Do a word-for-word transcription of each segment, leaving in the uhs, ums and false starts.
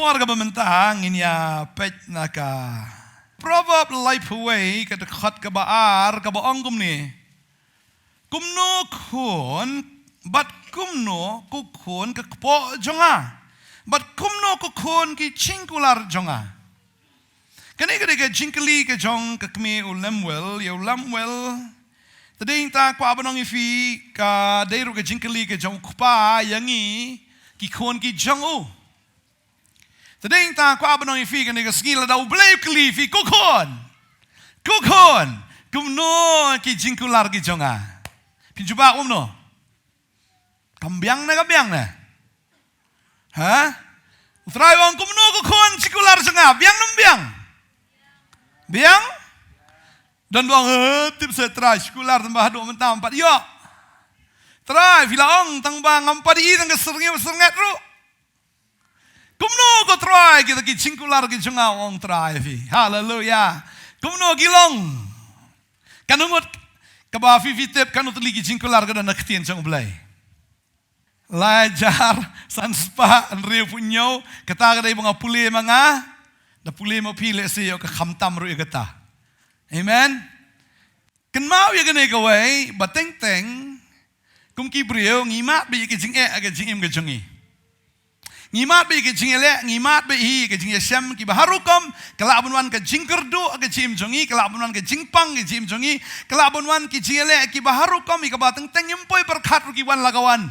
Por kaba mynta ngin ïa peit na ka Proverb laiphew wei ka dkhot kaba ar kaba ong kumne. Kumno khun, bad kumno ko khun ka kpoh jong nga. Bad kumno ko khun ki jingkular jong nga. Kane ka dei ka jingkylli ka jong ka kmie u Lemuel, ïa u Lemuel. Te dei ta kwah ban ong ïa phi ka dei ruh ka jingkylli ka jong u kpa ïa ngi ki khun ki jong u. Te dei ta kwah ban ong ïa phi kane ka sngi lada u Blei u kylli phi ko khun. Ko khun. Kumno ki jingkular ki jong nga. Phin jubab kumno. Kam biang ne kam biang ne. Ha? U Trai u ong kumno ko khun jingkular jong nga. Biang ne ym biang. Biang. Don ba ong, eh, tip sa Trai jingkular tang ba haduh mynta ym pat ïoh. Trai phi la ong tang ba ngam pat ïohi tang ka syrngiew syrnget ruh. Kumno ko Trai kita ki jingkular ki jong nga u ong Trai phi. Haleluia. Kumno ki long. Katno ngut kaba phi phi tip katno tylli ki jingkular ka don ha ka ktien jong u Blei. Lai hajar, san spah, hynriew phew hynñiew, kata ka dei ba nga pule ma nga, da pule ma phi lehse ïoh ka khamtam ruh ïa kata. Amen. Kynmaw ïa kane kawei, ba teng teng, kum ki briew, ngi mad beit ïa ka jingeh, ha ka jingim ka jong ngi. Ngi mad beit ïa ka jingïaleh, ngi mad beit hi ïa ka jingïashem, kiba har rukom, ka lah ban wan ka jingkyrduh, ha ka jingim jong ngi, ka lah ban wan ka jingpang, ha ka jingim jong ngi, ka lah ban wan ki jingïaleh, kiba har rukom, ïa kaba teng teng ngim poi pyrkhat ruh ki wan la ka wan.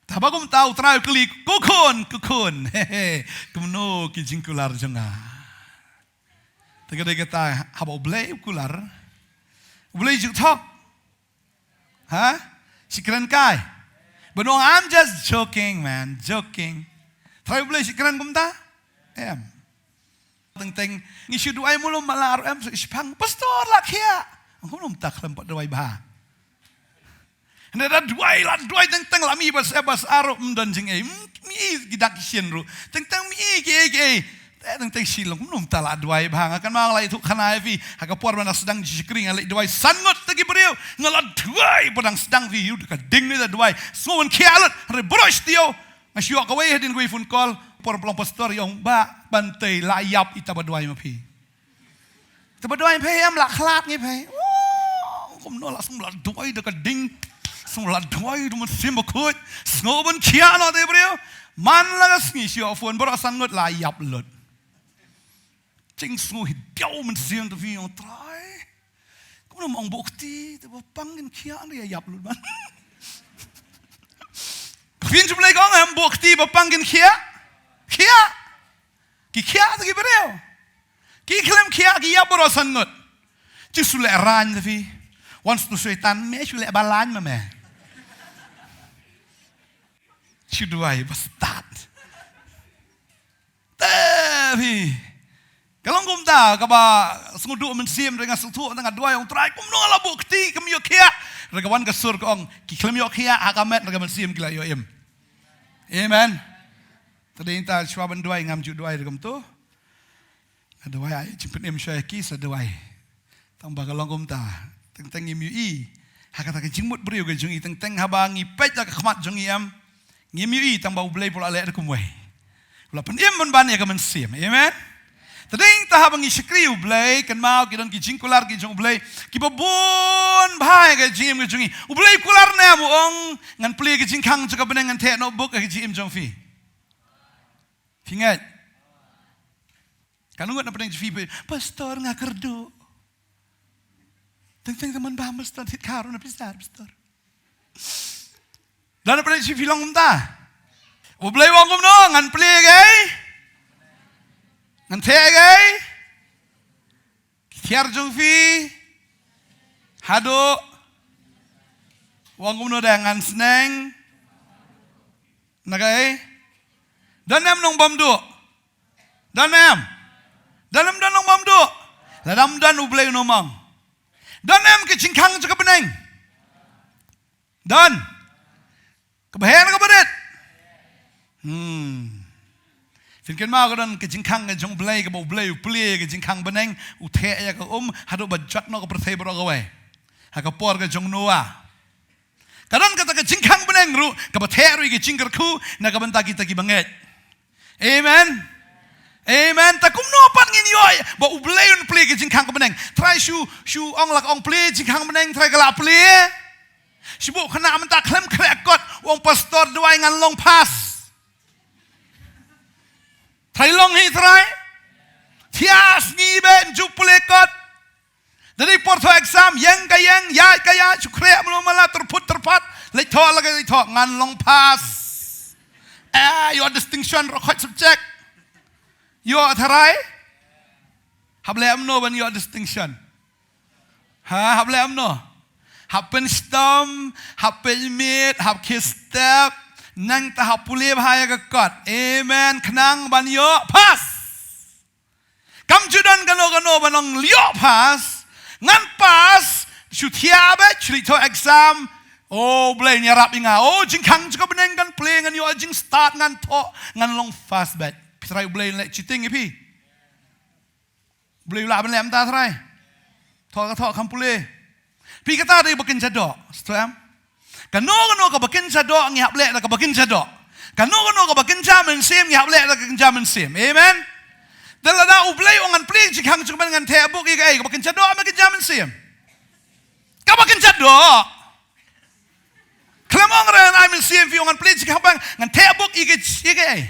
Te haba kumta u Trai u kylli, ko khun, ko khun. Kumno ki jingkular jong nga. Te ka dei kata haba u Blei u kular. U Blei ju thok. Ha? Shi kren kai. Ban ong, I'm just joking, man, joking. Trai u Blei shi kren kumta? Em. Teng teng, ngi shu duwai mulum ma la ruh em, shu shipang. Pastor la khia. Ngum num ta khlem pat duwai bha. Hynda da duwai, la duwai teng teng la mih bas, eh, bas aruh ym don jingei. Ym, mih ki dak ki shin ruh. Teng teng mih ki ei ki ei. Te teng teng shi long, ym num ta la duwai bha. Nga kynmaw la ïathuh khana ïa phi. Ha ka por ba nga sdang shakri nga leit duwai san ngut te ki briew. Nga la duwai ba dang sdang phi ïoh da ka ding ne da duwai. Sngew ban khia lut. Hynrei baroh shi taïew. Nga shu ïoh kawei hadien kawei phone call. Por ba long pastor ïa ong ba ban tei la ïap ita ba duwai ma phi. Te ba duwai phi em la khlad ngi phi. Oh, kumno la sngew la duwai da ka ding. Sngew la duwai da mynsiem bakhuid. Sngew ban khia noh te briew. Man la ka sngi shu ïoh phone baroh san ngut la ïap lut. Jingsngew hi diaw mynsiem te phi ong Trai. Kumno ym ong buh kti te ba pang kin khia ne ïa ïap lut ban. Phin shu Blei ka ong em buh kti ba pang kin khia. Khia. Ki khia te ki briew. Ki khlem khia ki ïap baroh san ngut. Jisu leh rang te phi. Wan sngewthuh Soitan me shu leh balang ma me. Shu duwai ba stad. Te phi. Ka long kumta kaba sngewduh mynsiem re nga sngewthuh tang nga duwai ong Trai kumno la buh kti kam ïoh khia. Re ka wan ka sur ka ong ki khlem ïoh khia ha ka met re ka mynsiem ki la ïoh im. Amen. Te dei ta shuwa ban duwai ngam ju duwai re kumto. Nga duwai ai jingpynim shuwa ïa ki sa duwai. Tang ba ka long kumta. Teng teng ngim ïohi. Ha kata ka jingmut briew ka jong ngi teng teng haba ngi peit da ka khmat jong ngi em. Ngim ïohi tang ba u Blei pula leh da kumwei. Pula pynim ban ban ïa ka mynsiem. Amen. Te dei ta haba ngi shakri u Blei kynmaw ki don ki jingkular ki jong u Blei. Kiba bun bha ïa ka jingim ka jong ngi. U Blei kular ne em u ong ngan plie ka jingkhang jong ka bneng ngan theh noh buk ïa ka jingim jong phi. Phi ngeit. Katno ngut na pdeng jong phi, pastor nga kyrduh. Teng teng te man ba pastor thied kharu na pisa pastor. Don na pdeng jong phi long kumta. U Blei u ong kumno ngan plie ïa ka. Ngan theh ïa ka. Ki thiar jong phi. Haduh. U ong kumno da ngan sneng. Na ka ei. Don em nongbymduh. Don em. Don em don nongbymduh. Lada ym don u Blei u nym ong. Don em ka jingkhang jong ka bneng. Don. Kaba heh kaba rit. Hmm. Phin kynmaw ka don ka jingkhang ka jong u Blei kaba u Blei u plie ka jingkhang bneng u theh ïa ka um haduh ba jot noh ka pyrthei baroh kawei. Ha ka por ka jong Noah. Ka don kata ka jingkhang bneng ruh kaba theh ruh ïa ka jingkyrkhu na ka bynta kita kiba ngeit. Amen. Amen. Ta kumno pat ngin ïoh ba U Blei un plie ka jingkhang ka bneng? Trai shu, shu ong la ka ong plie jingkhang bneng, trai ka la plie. Shu buh khynnah mynta khlem khreh kot, u ong pastor duwai ngan long pass. Trai long hi trai. Thiah sngi beit ju plie kot. Da dei por thoh exam, ïeng ka ïeng, ïaid ka ïaid, shu khreh mano mala, tyrphut tyrphat, leit thoh la ka leit thoh, ngan long pass. Eh, ïoh distinction, roh khoit subject. Ïoh tharai. Hap leh mano ban ïoh distinction? Ha, hap leh mano? Hap pynshitom, hap pynmit, hap khie step, nangta hap pule bha ïa ka kot. Amen. Khnang ban ïoh pass. Kam ju don kano kano ban ong ïoh pass, ngan pass, shu thiah beit, shu leit thoh exam. O Blei, ngan ïarap ïa nga. O jingkhang jong ka bneng kan plie, ngan ïoh jingstad, ngan thoh, ngan long pass beit. Phi trai U Blei un leh cheating ïa phi? U Blei u lah ban leh mynta trai? Thoh ka thoh kham pule. Phi, kata dei ba kynja doh, sngewthuh em? Kano kano kaba kynja doh ngi hap leh da kaba kynja doh. Kano kano kaba kynja mynsiem ngi hap leh da ka kynja mynsiem. Amen. Te lada U Blei u ong ngan plie jingkhang jong ka bneng, ngan theh buk ïa kaei, kaba kynja doh ne kynja mynsiem? Kaba kynja doh. Khlem ong re ngan ai mynsiem, phi ong ngan plie jingkhang bneng, ngan theh buk ïa kaei, ïa kaei?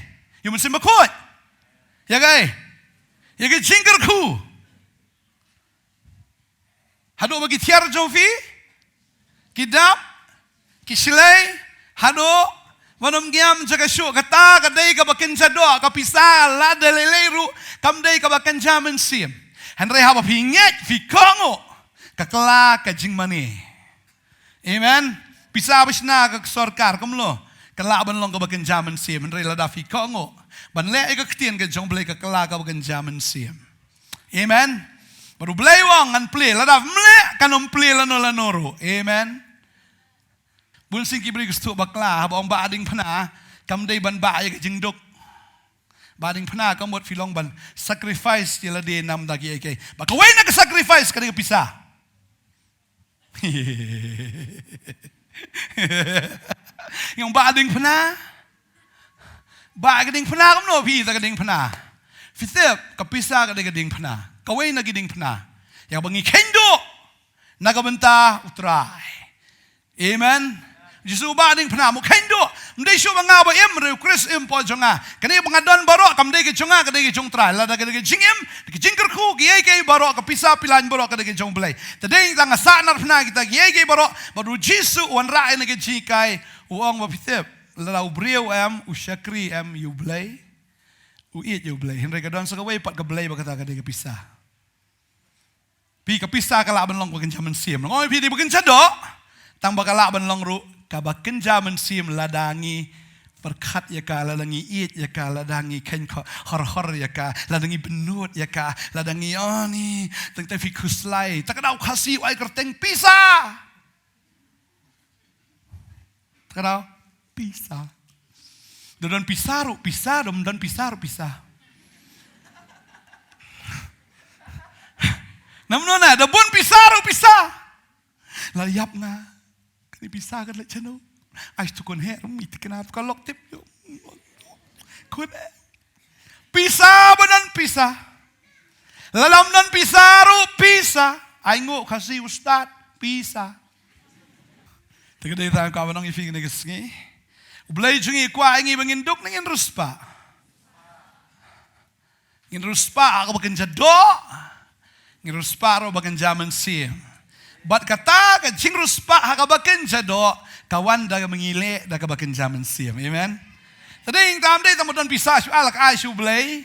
Ïa u Mynsiem Bakhuid. Ïa kaei? Ïa ka jingkyrkhu. Haduh ba ki thiar jong phi ki dap, ki shlei, haduh ban ym ngiam jaka shuh. Kata ka dei kaba kynja doh. Ka pisa lada lei lei ruh kam dei kaba kynja mynsiem. Hynrei haba phi ngeit, phi kohnguh, ka kylla ka jingmane. Amen. Pisa ba shna ka sorkar kumno, ka lah ban long kaba kynja mynsiem. Hynrei lada phi kohnguh ban leh ïa ka ktien ka jong U Blei, ka kylla kaba kynja mynsiem. Amen. Bad U Blei u ong ngan plie, lada phim leh kan ym plie lano lano ruh. Amen. Bun sien ki briew ki sngewthuh bakla, haba ong bah diengphna, kam dei ban bah ïa ka jingduk. Bah diengphna ka mut phi long ban sacrifice ïa lade namar da kiei kiei. Bad kawei na ka sacrifice ka dei ka pisa. Ngi ong bah diengphna. Bah ka diengphna kumno phi, ta ka diengphna. Phi tip, ka pisa ka dei ka diengphna. Kawei na ki diengphna ïa kaba ngi kheiñ duh na ka bynta U Trai. Amen. Jisu u bah diengphna, u kheiñ duh. Ym dei shuh ba nga ba im, hynrei U Khrist im hapoh jong nga. Kane ba nga don baroh kam dei ka jong nga, ka dei ka jong U Trai. Lada ka dei ka jingim, ka jingkyrkhu, kiei kiei baroh, ka pisa pylliang baroh ka dei ka jong U Blei. Te dei tang nga sahnarphna kita kiei kiei baroh. Bad U Jisu u wanrah ïa kane ka jinghikai, u ong ba phi tip, lada u briew em, u shakri em ïa U Blei, u ïeit ïa U Blei. Hynrei ka don sa kawei pat ka blei bad kata ka dei ka pisa. Phi, ka pisa ka lah ban long ba kynja mynsiem. Nga ong ïa phi dei ba kynja doh. Tang ba ka lah ban long ruh kaba kynja mynsiem lada ngi pyrkhat ïa ka, lada ngi ïeit ïa ka, lada ngi kheiñ hor hor ïa ka, lada ngi bynnud ïa ka, lada ngi, oh ni, tang te phi khuslai. Ta ka daw Khasi u ai kyrteng pisa. Ta ka daw pisa. Da don pisa ruh pisa, da ym don pisa ruh pisa. Namar na da bun pisa ruh pisa. La ïap nga. Kane pisa ka leit shano? Ai tu kun he rum iti kena tu ka lok tip yo. Kun he. Pisa ba don pisa. Lada ym don pisa ruh pisa. Ai nguh Khasi u stad pisa. Te ka dei tang kaba nong ïa phi kane ka sngi. U Blei jong ngi u kwah ïa ngi ba ngin duk ne ngin riewspah. Ngin riewspah ha kaba kynja doh. Ngin riewspah ruh ba kynja mynsiem. Bad kata ka jingriewspah ha kaba kynja doh ka wan da kaba ngi leh da kaba kynja mynsiem. Amen. Te dei tang, ym dei tang ba don pisa shu ai la ka ai sha U Blei.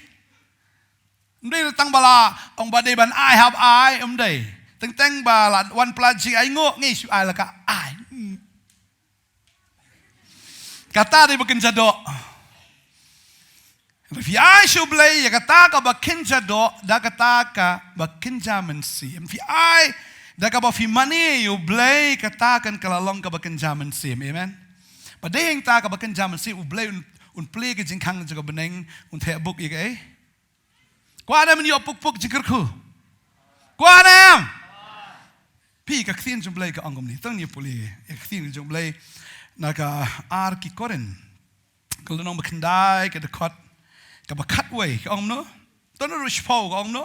Ym dei tang ba la ong ba dei ban ai hap ai, ym dei. Teng teng ba la wan pla jing ai nguh ngi shu ai la ka ai. Hmm. Kata dei ba kynja doh. Phi ai sha U Blei ïa kata kaba kynja doh da kata kaba kynja mynsiem. Phi ai da kaba phi mane ïa U Blei, kata kan ka la long kaba kynja mynsiem. Amen. Ba dei hangta kaba kynja mynsiem U Blei un, un plie ka jingkhang jong ka bneng, un theh buk ïa kaei? Kwah ne em ïoh puk puk jingkyrkhu? Kwah ne em? Phi, ka ktien jong U Blei ka ong kumne. To ngin pule ïa ka ktien jong U Blei na ka ar ki Korinth, ka lynnong ba khyndai, ka dkhot Kaba khatwei ka ong kumno? To na ruh shiphew ka ong kumno?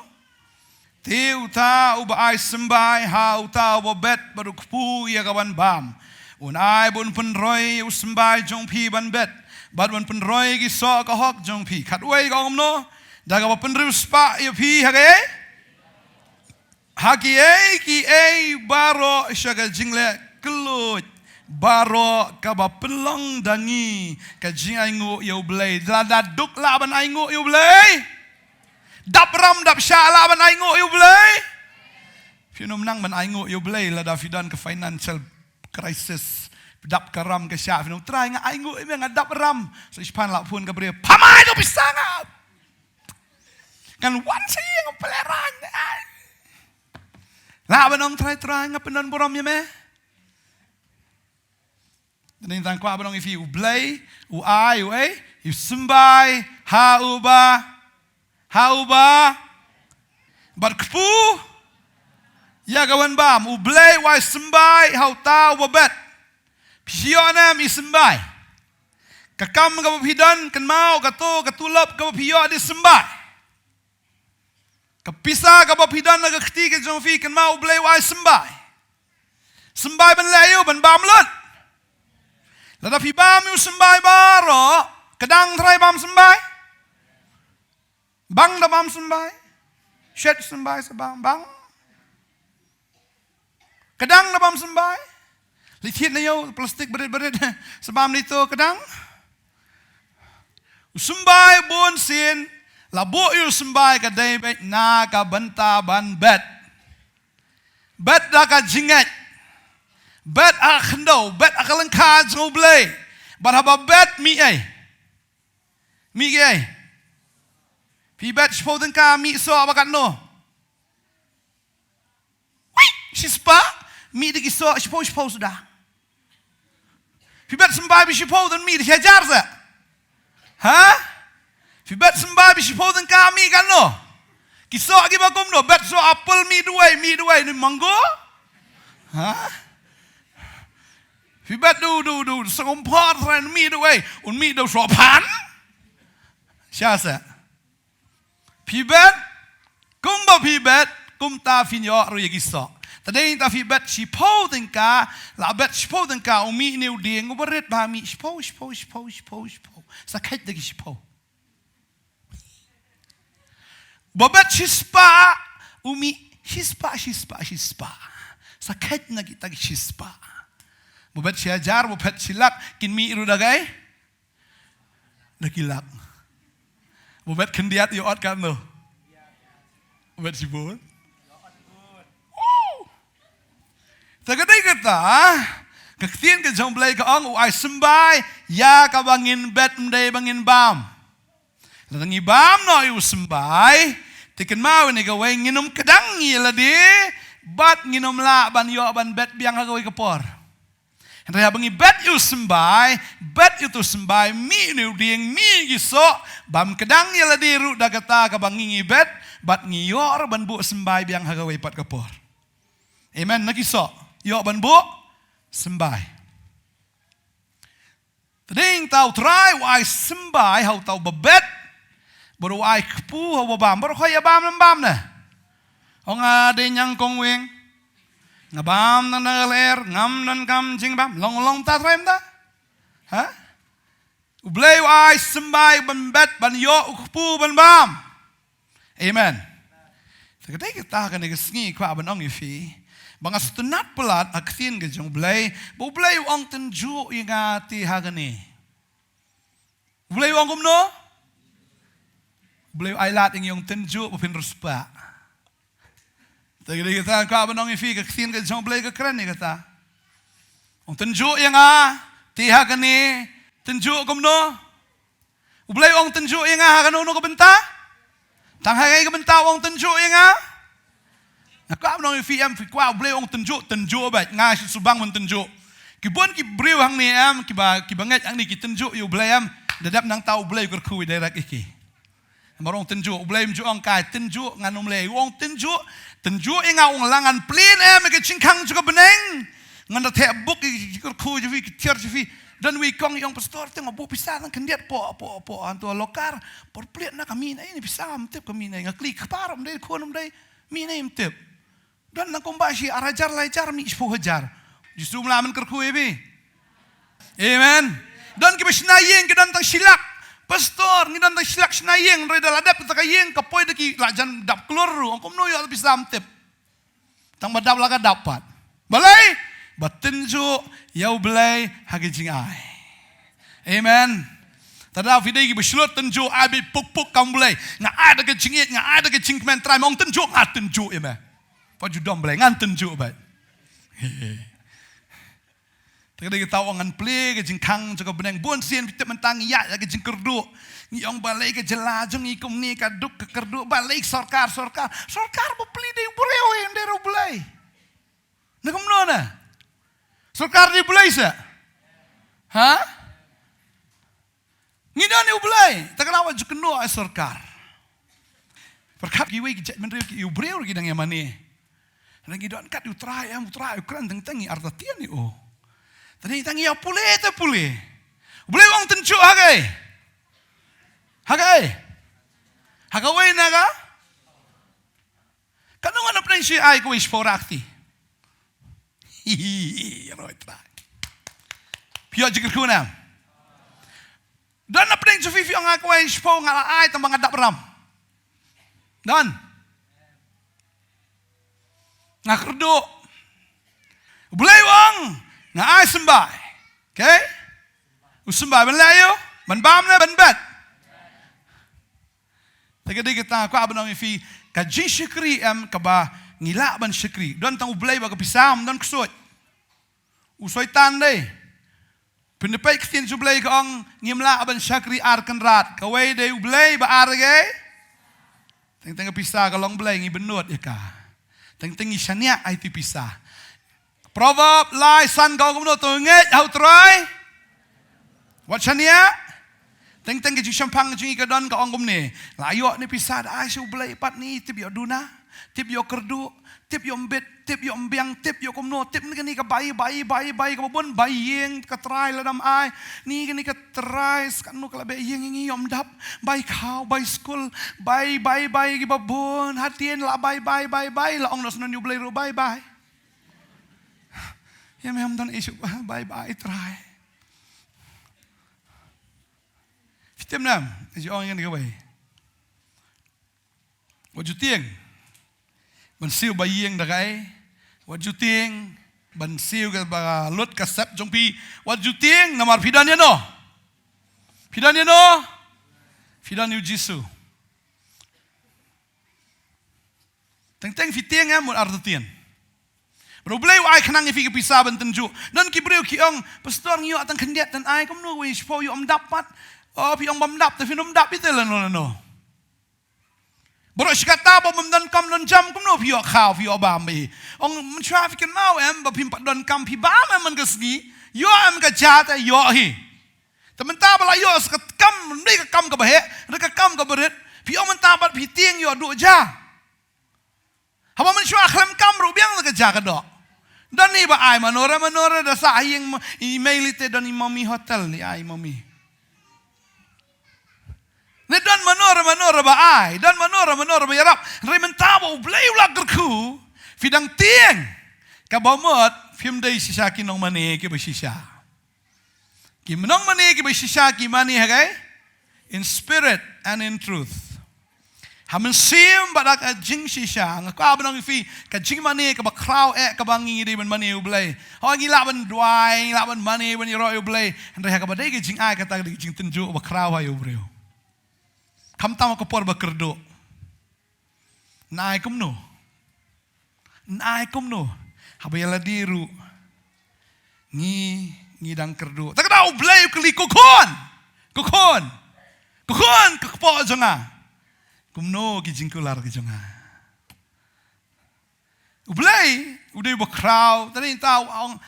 Te uta uba ai symbai ha uta uba bet bad u kpu ïa ka ban bam, un ai ba un pynroi ïa u symbai jong phi ban bet, bad un pynroi ïa ki soh ka hok jong phi. Khatwei ka ong kumno? Da kaba pynriewspah ïa phi ha kaei? Ha kiei kiei baroh sha ka jingleh kylluid baroh kaba pynlong da ngi ka jingainguh ïa U Blei. Lada duk lah ban ainguh ïa U Blei? Dap ram dap shah lah ban ainguh ïa U Blei? Phi nym nang ban ainguh ïa U Blei lada phi don ka financial crisis. Dap ka ram ka shah, phi nym, Trai, nga ainguh ïa me, nga dap ram. Sa shu pan la phone ka briew, pha mai tu pisa nga. Ngan wan sha ïing pynlehrain. Ai. Lah ban ong, Trai, Trai, nga pyndon burom ïa me. Te ngi tang kwah ban ong ïa phi, U Blei u ai, u ai, u symbai ha uba, ha uba bad kpu ïa ka ban bam. U Blei u ai symbai ha uta uba bet. Phi ïoh ne em i symbai? Ka kam kaba phi don, kynmaw, kato ka tulop kaba phi ïoh dei symbai. Ka pisa kaba phi don ha ka kti ka jong phi, kynmaw, U Blei u ai symbai. Symbai ban leh aïu? Ban bam lut. Lada phi bam ïa u symbai baroh, ka dang, Trai, bam symbai? Bang da bam symbai? Shet symbai sa bam, bang? Ka dang da bam symbai? Leit thied na ïew plastik barit barit sa bam dei to, ka dang? U symbai bun sien, la buh ïa u symbai ka dei beit na ka bynta ban bet. Bet da ka jingngeit. Bet ha ka khyndew, bet ha ka lyngkha jong U Blei. Bad haba bet mih ei? Mih ei? Phi bet shiphew tyngka, mih soh ba katno? Wih, shispah. Mih da ki soh shiphew shiphew suda. Phi bet symbai ba shiphew, don mih da shi hajar sa. Ha? Phi bet symbai ba shiphew tyngka, mih katno? Ki soh kiba kumno? Bet soh apple, mih duwai, mih duwai, ni mango? Ha? Phi bet du du du soh kompor, Trai, mih duwai, un mih da u soh phan. Sha sa. Phi bet, kumba phi bet, kumta phin ïoh ruh ïa ki soh. Te dei ta phi bet shiphew tyngka, la bet shiphew tyngka, u mih ne u dieng, uba rit ba mih shiphew, shiphew, shiphew, shiphew, shiphew. Sa kheit da ki shiphew. Ba bet shispah, u mih shispah, shispah, shispah. Sa kheit na kita ki shispah. Ba bet shi hajar, ba bet shi lak, kin mih ruh da kaei? Da ki lak. Ba bet khyndiat ïoh ot katno? Ba bet shibun. Te ka dei kata, ka ktien ka jong U Blei ka ong u ai symbai ïa kaba ngin bet, ym dei ba ngin bam. Lada ngi bam noh ïa u symbai, te kynmaw ïa kawei, ngin ym kdang ïa lade, bad ngin ym lah ban ïoh ban bet biang ha kawei ka por. Hynrei haba ngi bet ïa u symbai, bet ïa utu u symbai, mih ne u dieng, mih ki soh, bam kdang ïa lade ruh da kata kaba ngi ngi bet, bad ngi ïoh ruh ban buh symbai biang ha kawei pat ka por. Amen, na ki soh, ïoh ban buh symbai. Te dei ta u Trai u ai symbai ha uta uba bet, bad u ai kpu ha uba bam, bad u khot ïa bam, ym bam ne. Ong nga dei ñiangkong weng. Nga bam na na ler, ngam donkam jingbam. Long long ta Trai mynta. Ha? U Blei u ai symbai ban bet, ban ïoh u kpu ban bam. Amen. Te ka dei kata kane ka sngi kwah ban ong ïa phi ba nga sngewtynnat palat ha ka ktien ka jong U Blei, ba U Blei u ong tynjuh ïa nga te ha kane. U Blei u ong kumno? U Blei u ai lad ïa ngi, ong tynjuh ba phin riewspah. Te ka dei kata kwah ban ong ïa phi, ka ktien ka jong U Blei ka kren ïa kata. Ong tynjuh ïa nga te ha kane, tynjuh kumno? U Blei u ong tynjuh ïa nga ha kano kano ka bynta? Tang ha kaei ka bynta u ong tynjuh ïa nga? Nga kwah ban ong ïa phi em, phi kwah U Blei u ong tynjuh, tynjuh beit, nga shu shu bang ban tynjuh. Ki bun ki briew hangne em, kiba, kiba ngeit hangne ki tynjuh ïa U Blei em, da dep nangta U Blei u kyrkhu direct ïa ki. Namar ong tynjuh, U Blei um ju ong kai tynjuh, ngan ym leh, u ong tynjuh, tynjuh ïa nga, ong la ngan plie em ïa ka jingkhang jong ka bneng. Ngan da theh buk ïa ki kyrkhu jong phi, ki tiar jong phi. Don wei kong ïong pastor te nga buh pisa tang khyndiat po po po anto lokar. Por pliat na kami na ini pisa ym tip kami na nga klik kpar ym dei khun ym dei. Mi na ym tip. Don na kumba shi ar hajar lai hajar mi shiphew hajar. Jisu mla men kyrkhu ebi. Amen. Don ki ba shna ïing ki don tang shilak. Pastor ngi don tang shilak shna ïing re da la dep ta ka ïing ka poi da ki la jan dap klur ru. Ong kumno ïoh pisa ym tip. Tang ba dap la ka dap pat. Balei? Ba tynjuh ïa U Blei ha ki jingai. Amen. Tada phi dei ki ba shlot tynjuh ai bi puk puk kam Blei. Nga ai da ka jingïeit nga ai da ka jingkmen Trai mong tynjuh nga tynjuh ïa me. Pa ju dom Blei ngan tynjuh ba. Te ka dei kata ong ngan plie ka jingkhang jong ka bneng bun sien phi tip mynta ngi ïaid ïa ka jingkyrduh. Ngi ong balei ka jylla jong ngi kumne ka duk ka kyrduh balei sorkar sorkar. Sorkar ba plie dei u briew ïa dei u Blei. Na kumno na? Sorkar dei u Blei sa. Ha? Ngi don ïa u Blei, ta ka daw ju kynnoh ïa sorkar. Pyrkhat kiwei ki jaitbynriew ki ïa u briew ki dang ïa mane. Ngi don kat ïa u Trai em u Trai u kren teng teng ïa artatien ïa u. Teng teng ïa pule te pule. U Blei u ong tynjuh ha kaei? Ha kaei? Ha kawei na ka? Katno ngan pynshai ai kawei shiphew rakti. Hi hi hi. Roi Trai. Phi ïoh jingkyrkhu na. Don na pdeng jong phi phi ong nga kwai shiphew nga la ai tang ba nga dap ram. Don. Nga kyrduh. U Blei u ong nga ai symbai. Okay? U symbai ban leh ïa u ban bam ne ban bet. Te ka dei kata nga kwah ban ong ïa phi ka jingshakri em kaba ngi lah ban shakri. Don tang U Blei bad ka pisa, ym don ksuid. U Soitan dei. Pynpeit ktien jong U Blei ka ong ngim lah ban shakri ar kynrad. Kawei dei U Blei ba ar dei. Teng teng ka pisa ka long Blei ngi bynnud ïa ka. Teng teng ngi shaniah ai tu pisa. Proverb lai san ka ong kumno, to ngeit ha U Trai. Wat shaniah. Teng teng ka jingshemphang jong ngi ka don ka ong kumne. La ïoh ne pisa da ai sha U Blei pat ne tip ïoh duna. Tip ïoh kyrduh. Tip ïoh mbit. Tip ïoh mbiang. Tip ïoh kumno. Tip ne kane ka bai bai bai bai kaba bun bai ïing ka trai la dam ai. Ni kane ka trai skan no ka la bai ïing ngi ïoh mdap. Bai khaw bai skul. Bai bai bai kiba bun. Hatien la bai bai bai bai la ong nos non ïoh U Blei ruh bai bai. Ïa me ym don issue bye bye Trai. Fitem nam, ïa ong ïa kawei. Wat ju tieng. Ban siew ba ïeng da kai. Wat ju tieng. Ban siew ka ba lut ka sep jong phi. Wat ju tieng namar phi don ïa no. Phi don ïa no. Phi don ïa U Jisu. Teng teng phi tieng em mut artatien. Bad U Blei u ai khnang ïa phi ka pisa ban tynjuh. Don ki briew ki ong, pastor ngi ïoh tang khyndiat tang ai kumno wei shiphew ïoh ym dap pat. O phi ong bym dap te phin ym dap ite lano lano. Baroh shi katta ba bym don kam don jam kumno phi ïoh khaw phi ïoh bam ba i. Ong mynshwa phi kynmaw em ba phim pat don kam phi bam em man ka sngi. Ïoh em ka ja te ïoh hi. Te mynta ba la ïoh sa ka kam, ne ka kam kaba heh, ne ka kam kaba rit, phi ong mynta bad phi tieng ïoh duh ja. Haba mynshwa khlem kam ruh biang na ka ja ka doh. Don i ba ai mano re mano re da sah ha ïing i mei lite don i mami hotel i ai mami. Ne don mano re mano re ba ai, don mano re mano re ba ïarap. Hynrei mynta ba U Blei u la kyrkhu, phi dang tieng. Kaba mut phim dei shisha ki nongmane kiba shisha. Ki nongmane kiba shisha ki mane ha kaei? In spirit and in truth. Ha mynsiem bad ha ka jingshisha. Nga kwah ban ong ïa phi ka jingmane kaba khraw eh kaba ngi dei ban mane U Blei. Hooid ngi lah ban duwai, ngi lah ban mane ban ïaroh ïa U Blei. Hynrei ha kaba dei ka jingai kata ka dei ka jingtynjuh ba khraw ha ïa u briew. Khamtam ka por ba kyrduh. Nai kumno? Nai kumno? Haba ïa lade ruh. Ngi, ngi dang kyrduh. Ta ka daw U Blei u kylli ko khun. Ko khun. Ko khun ka kpoh jong nga. Kumno ki jingkular ki jong nga. U Blei, u dei u ba khraw, ta dei ta u ong,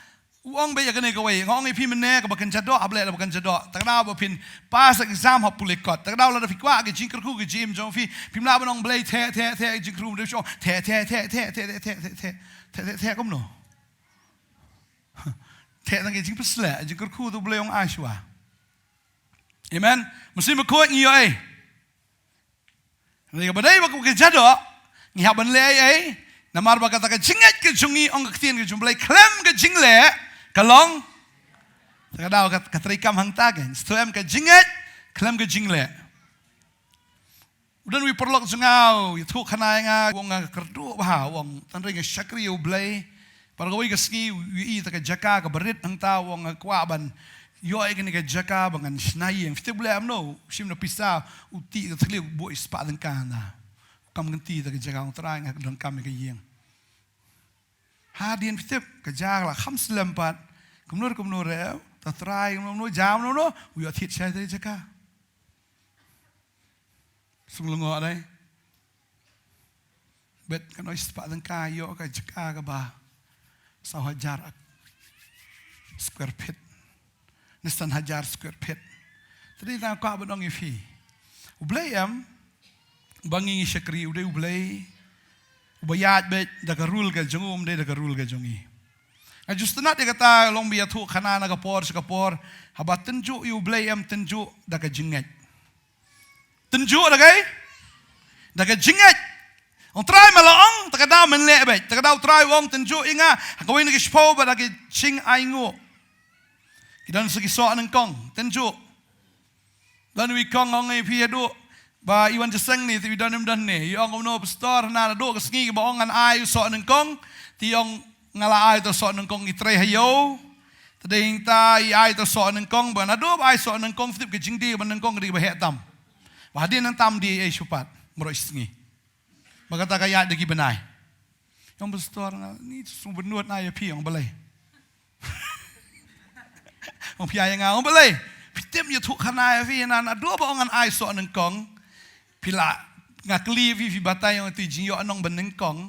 u ong ba ïa kane kawei, nga ong ïa phi mynne kaba kan jadoh, ha Blei la ba kan jadoh. Ta ka daw ba phin pass exam ha pule kot. Ta ka daw lada phi kwah ki jingkyrkhu ki jingim jong phi, phim lah ban ong Blei the the the jingkyrkhu, Blei the the the kumno. Te tang ka jingpynshlur, jingkyrkhu tu U Blei u ong ai shuwa. Amen. Mynsiem Bakhuid ngi ïoh ei. Ngi ka ba dei ba ka jadoh, ngi hap ban leh ei ei. Namar ba kata ka jingngeit ka jong ngi, ong ka ktien ka jong U Blei, khlem ka jingleh ka long. Te ka dei ka, ka treikam hangta kein. Sngewthuh em, ka jingngeit khlem ka jingleh. U don uwei u paralok jong nga, u ïathuh khana ïa nga, u ong nga kyrduh bha, u ong tang hynrei nga shakri ïa U Blei. Para kawei ka sngi u ïohi ïa kata ka jaka kaba rit hangta, u ong nga kwah ban ïoh ïa kane ka jaka ba ngan shna ïing. Phi tip U Blei em, u shim na pisa, u tih ka thylliej, u buh ïa spah tyngka na. U kam kynti ïa kata ka jaka, u ong Trai, nga donkam ïa ka ïing. Hadien phi tip, ka jaka la kham slem pat. Kumno kumno re, ta Trai kumno kumno, jam kumno kumno, u ïoh thied shai ïa kata ka jaka. Sngewlyngngoh dei. Bet ka nongspah tyngka ïoh ka jaka kaba saw hajar square feet. Ne san hajar square feet. Te dei tang kwah ban ong ïa phi. U Blei em, ba ngi ngi shakri, u dei U Blei uba ïaid beit da ka rule ka jong u, ym dei da ka rule ka jong ngi. Nga ju sngewtynnat ïa kata, long ba ïathuh khana na ka por sha ka por. Haba tynjuh ïa U Blei em, tynjuh da ka jingngeit. Tynjuh da kai? Da ka jingngeit. Ong Trai, me la ong, te ka daw men leh beit. Te ka daw Trai u ong tynjuh ïa nga ha kawei na ki shiphew bad da ki jingainguh. Ki don sa ki soh nyngkong, tynjuh. Don uwei u kong ong ïa phi, haduh ba i wan jingïaseng ne, te i don im don ne. I ong kumno pastor, hana naduh ka sngi kaba ong ngan ai u soh nyngkong, te i ong nga la ai uta u soh nyngkong, i trei ha ïew. Te dei hangta i ai uta u soh nyngkong, ba naduh ba ai soh nyngkong, phi tip ka jingdie ba nyngkong ka dei kaba heh tam. Ba hadien nangta ym die ei shuh pat, baroh shi sngi. Ba kata ka ïaid da ki bnai. I ong pastor, nga ni shu bynnud na ïa phi, ong balei. Ong phi ïa nga, ong balei. Phi tip ïathuh khana ïa phi, na naduh ba ong ngan ai soh nyngkong. Phi la, nga kylli phi, phi batai ïa nga, te jingïoh nong ba nyngkong.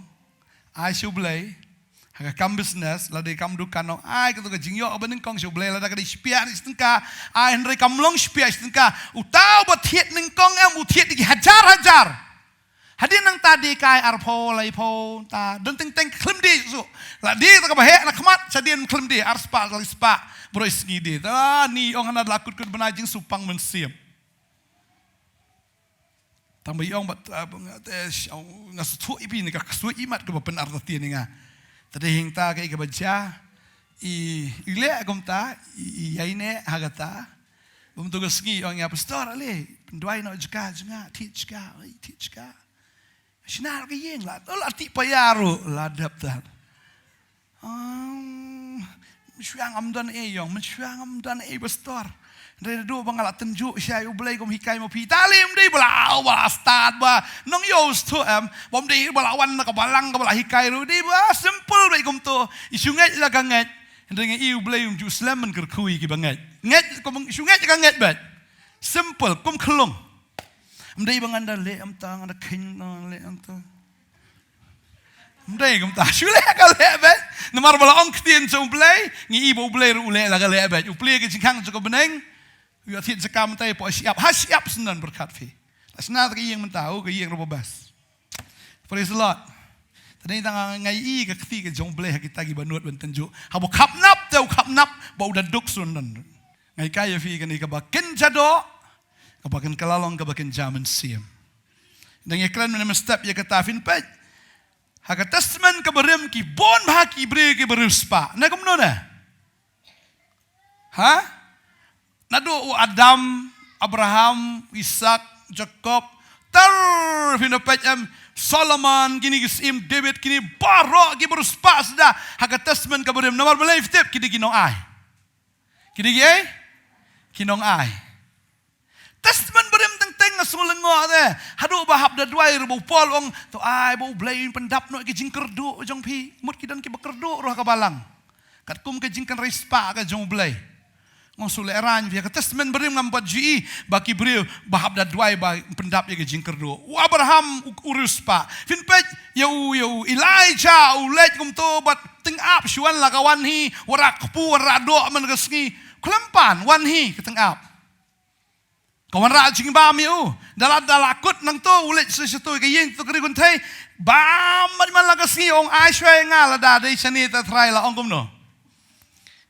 Ai sha U Blei. Ha ka kam business, lada kam dukan, ong ai kato ka jingïoh ba nyngkong sha U Blei, lada ka dei shiphew ne shi tyngka, ai, hynrei kam long shiphew shi tyngka. Uta uba thied nyngkong em, u thied da ki hajar hajar. Hadien nangta die kai arphew, laiphew, ta don teng teng khlem die shuh. La die ta kaba heh na khmat, shadien khlem die, ar spah, lai spah, baroh shi sngi die. Ta ni ong hana la kut kut bnai, jingsngewpang mynsiem. Tang ba i ong bad, ah, nga te, sh-, ong, nga sngewthuh ïa phi ne ka ksuid imat kaba pynartatien ïa nga. Te dei hangta kaei kaba jia, i, i leh kumta, i, i ïaineh ha kata. Bym tu ka sngi ong ïa pastor, ale, pynduwai noh jaka jong nga, thied jaka, ai, thied jaka. Shna ka ïing la, la tih paia ruh, la dep ta. Um, mynshuwa ngam don ei ïong, mynshuwa ngam don ei pastor. Hynrei naduh ba nga la tynjuh shai U Blei kum hikai ma phi. Te ale ym dei ba la, ba la stad ba. Nongïohsngew em, bym dei ba la wan na ka balang kaba la hikai ruh, dei ba simple beit kumto. I shu ngeit la ka ngeit. Hynrei nga i U Blei um ju slem ban kyrkhu ïa kiba ngeit. Ngeit kum shu ngeit ka ngeit beit. Simple, kum khlung. Ym dei ba ngan da leh em ta, ngan da kheiñ, ngan da leh em ta. Ym dei kumta, shu leh ka leh beit. Namar ba la ong ktien jong U Blei, ngi i ba U Blei ruh u leh la ka leh beit. U plie ka jingkhang jong ka bneng. U ïoh thied jaka mynta, hapoh shyiap, ha shyiap shen don pyrkhat phi. La shna ka ïing mynta, oh, ka ïing ruh ba best. Praise the Lord. Te dei tang nga i ka kti ka jong U Blei ha kita kiba nud ban tynjuh. Haba u khapnap te u khapnap ba u da duk shen don. Nga hikai ïa phi kane kaba kynja doh, kaba kynja kylla long, kaba kynja mynsiem. Nang ïakren mynne mynstep ïa kata, phin peit. Ha ka Testament kaba rim ki bun bha ki briew kiba riewspah. Ne kumno ne? Ha? Naduh u Adam, Abraham, Isak, Jakob, ter phin peit em, Solomon, kine ki syiem David, kine baroh kiba riewspah suda ha ka Testament kaba rim. Namar balei phi tip? Ki dei ki nongai. Ki dei ki ei? Ki nongai. Testament barim teng teng nga sngewlyngngoh te. Haduh ba hap da duwai ruh ba u Paul u ong, to ai ba U Blei un pyndap noh ki jingkyrduh jong phi. Mut ki don kiba kyrduh ruh ha ka balang. Katkum ka jingkynriewspah ka jong U Blei. Nga shu lehraiñ phi ha ka Testament barim ngam pat ju i ba ki briew ba hap da duwai ba pyndap ïa ka jingkyrduh. U Abraham u, u riewspah. Phin peit ïa u, ïa u Elijah u leit kumto bad tyngab shu wan la ka wan hi, wanrah kpu, wanrah doh man ka sngi. Khlem pan, wan hi ka tyngab. Ka wanrah jingbam ïa u. Da la, da la kut nangto u leit sha, shato ka ïing to ka ri kynthei. Bam man, man la ka sngi, ong ai shuwa ïa nga lada dei shane te Trai, la ong kumno.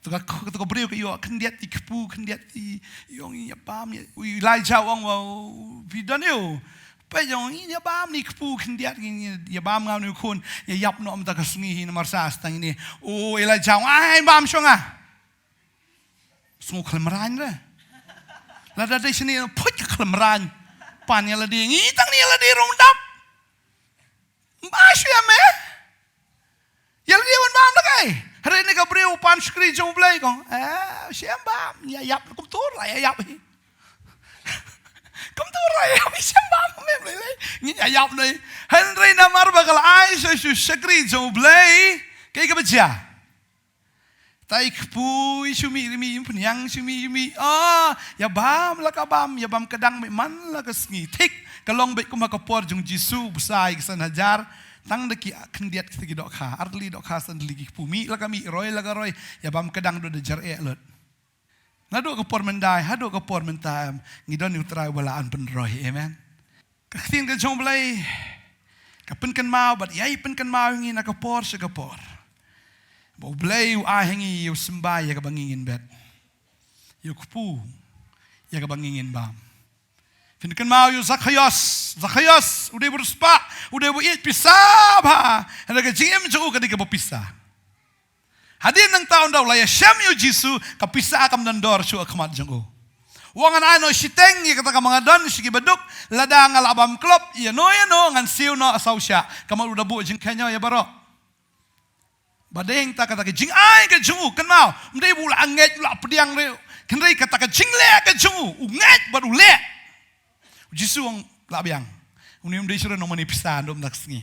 Te ka, te ka briew ka ïoh khyndiat i kpu, khyndiat i, i ong ïa bam, ïa, u Elijah u ong, wa, phi don ïa u. Peit ïa u ong ïa bam ni kpu khyndiat, ïa bam nga ni khun, ïa ïap noh mynta ka sngi hi namar sa stang ine. U Elijah u ong, ai bam shong ah. Sngew khlem rang re. Lada dei shane phuit ka khlem rang. Pan ïa lade, ngi tang ni ïa lade rung dap. Ba shu ïa me. Ïa lade wan bam da kai. Hynrei ne ka briew pan shakri jong U Blei kong. Eh, shem bam. Ïa ïap kumtur la ïa ïap hi. Kumtur la ïa ïap hi shem bam me Blei lei. Ngi ïa ïap nei. Hynrei namar ba ka la ai sha shu shakri jong U Blei. Kai ka ba jia. Tai kpu i shu mih, mih, pynïang shu mih, mih. Ah, ïa bam la ka bam, ïa bam ka dang mih man la ka sngi. Thik, ka long beit kum ha ka por jong Jisu, bsa i ka san hajar. Tang da ki khyndiat kita ki dohkha, ar tylli dohkha san tylli ki kpu mih la ka mih, roi la ka roi, ïa bam ka dang da jar eh lut. Naduh ka por mynta, haduh ka por mynta em, ngi don ïa U Trai ba la an pynroi, amen. Ka ktien ka jong U Blei ka pynkynmaw bad ïai pynkynmaw ïa ngi na ka por sha ka por. Ba U Blei u ai ha ngi ïa u symbai ïa kaba ngi ngin bet. Ïa u kpu ïa kaba ngi ngin bam. Phin kynmaw ïa u Zakhaios, Zakhaios, u dei ba riewspah, u dei ba ïeit pisa bha. Hynrei ka jingim jong u ka dei kaba pisa. Hadien nangta ynda u la ïashem ïa u Jisu, ka pisa kam don dor shuh ha khmat jong u. U ong ngan ai noh shiteng ïa kata kaba nga don sha ki baduk, lada nga la bam klop ïano ïano ngan siew noh saw shah. Ka mut u da buh jingkheiñ ïa baroh. Ba dei nangta kata ka jingai ka jong u, kynmaw, ym dei ba u la ngeit u la pdiang re. Hynrei kata ka jingleh ka jong u, u ngeit bad u leh. U Jisu u ong lah biang. Une um dei shuh nongmane pisa, ym dei da ka sngi.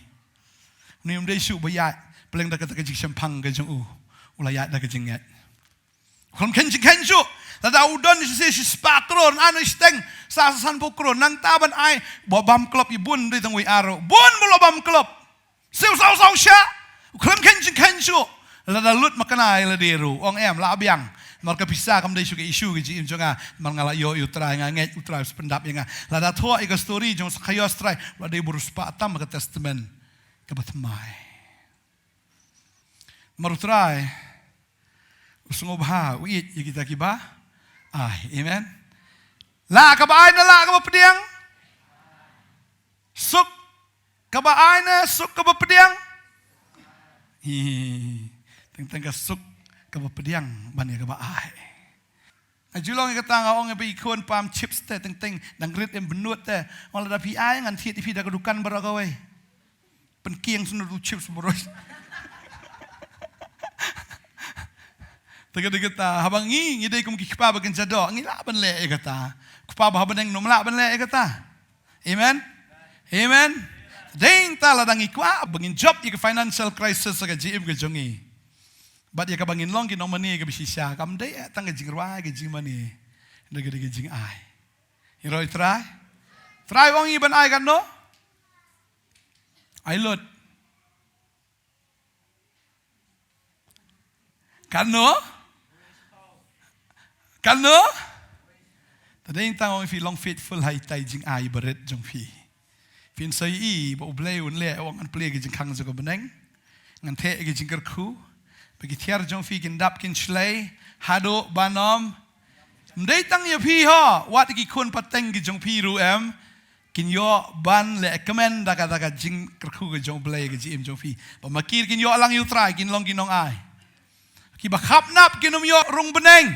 Une um dei shuh ba ïaid, pleng da kata ka jingshemphang ka jong u. U la ïaid da ka jingngeit. U khlem kheiñ jingkheiñ shuh. Lada u don shi, shi spah klur, ai noh shiteng, sa, sa sanphew klur, nangta ban ai, ba bam klop ïa bun, dei tang wei ar ruh. Bun ba la bam klop. Siew saw saw shah. U khlem kheiñ jingkheiñ shuh. Lada lut makna ïa lade ruh. Ong em lah biang. Namar ka pisa kam dei shuh ka issue ka jingim jong nga. Namar nga la ïoh ïa U Trai, nga ngeit U Trai u sa pyndap ïa nga. Lada thoh ïa ka story jong Zakhaios, Trai, u la dei ba riewspah tam ha ka testament kaba thymmai. Namar U Trai u sngewbha, u ïeit ïa kita kiba ai. Amen. Lah kaba ai ne lah kaba pdiang? Suk kaba ai ne suk kaba pdiang? Hi. Teng teng ka suk kaba pdiang ban ïa kaba ai. Nga ju long ïa kata, nga ong ïa ba i khun pam chips te, teng teng dang rit em bynnud te. Ong lada phi ai ngan thied ïa phi da ka dukan baroh kawei. Pynkieng snu tu chips baroh. Te ka dei kata, haba ngi, ngi dei kum ki kpa ba kynja doh, ngi lah ban leh ïa kata. Kpa ba ha bneng nym lah ban leh ïa kata. Amen. Amen. Dei nangta lada ngi kwah ba ngin jop ïa ka financial crisis ha ka jingim ka jong ngi. Bad ïa kaba ngin long ki nongmane kaba shisha, kam dei tang ka jingrwai ka jingmane. Dei ka, dei ka jingai. Ïaroh ïa U Trai. U Trai u ong ïa ban ai katno? Ai lut. Katno? Katno? Te dei tang ong phi long faithful ha itai jingai barit jong phi. Phin sa ïohi ba U Blei un leh, u ong ngan plie ki jingkhang jong ka bneng. Ngan theh ki jingkyrkhu. Ba ki thiar jong phi kin dap kin shlei. Haduh ban ym. Ym dei tang ïa phi ho. Wat ki khun pateng ki jong phi ruh em. Kin ïoh ban leh kmen da ka, da ka jingkyrkhu ka jong U Blei ka jingim jong phi. Ba ma ki kin ïoh lang ïa U Trai kin long ki nongai. Kiba khamnap kin ym ïoh rung bneng.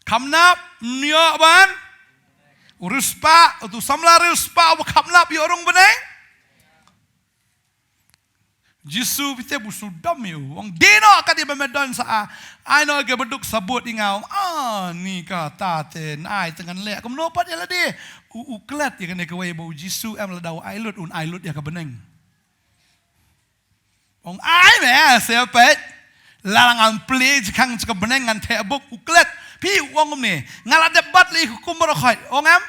Khamnap ym ïoh ban. U riewspah, utu samla riewspah uba khamnap ïoh rung bneng. Jisu phi te bu shu dom ïa u. Ong dei noh kat ïa ba me don sa, ai noh ïa ka baduk sabut ïa nga. Ong ani kata te, nai te ngan leh. Kumno pat ïa lade. U, u klet ïa kane kawei ba u Jisu em lada u ai lut, un ai lut ïa ka bneng. Ong ai me, se peit. Lada ngan plie jingkhang jong ka bneng ngan theh buk, u klet. Phi u ong kumne. Nga la dep bat leh hukum baroh khoit. Ong em?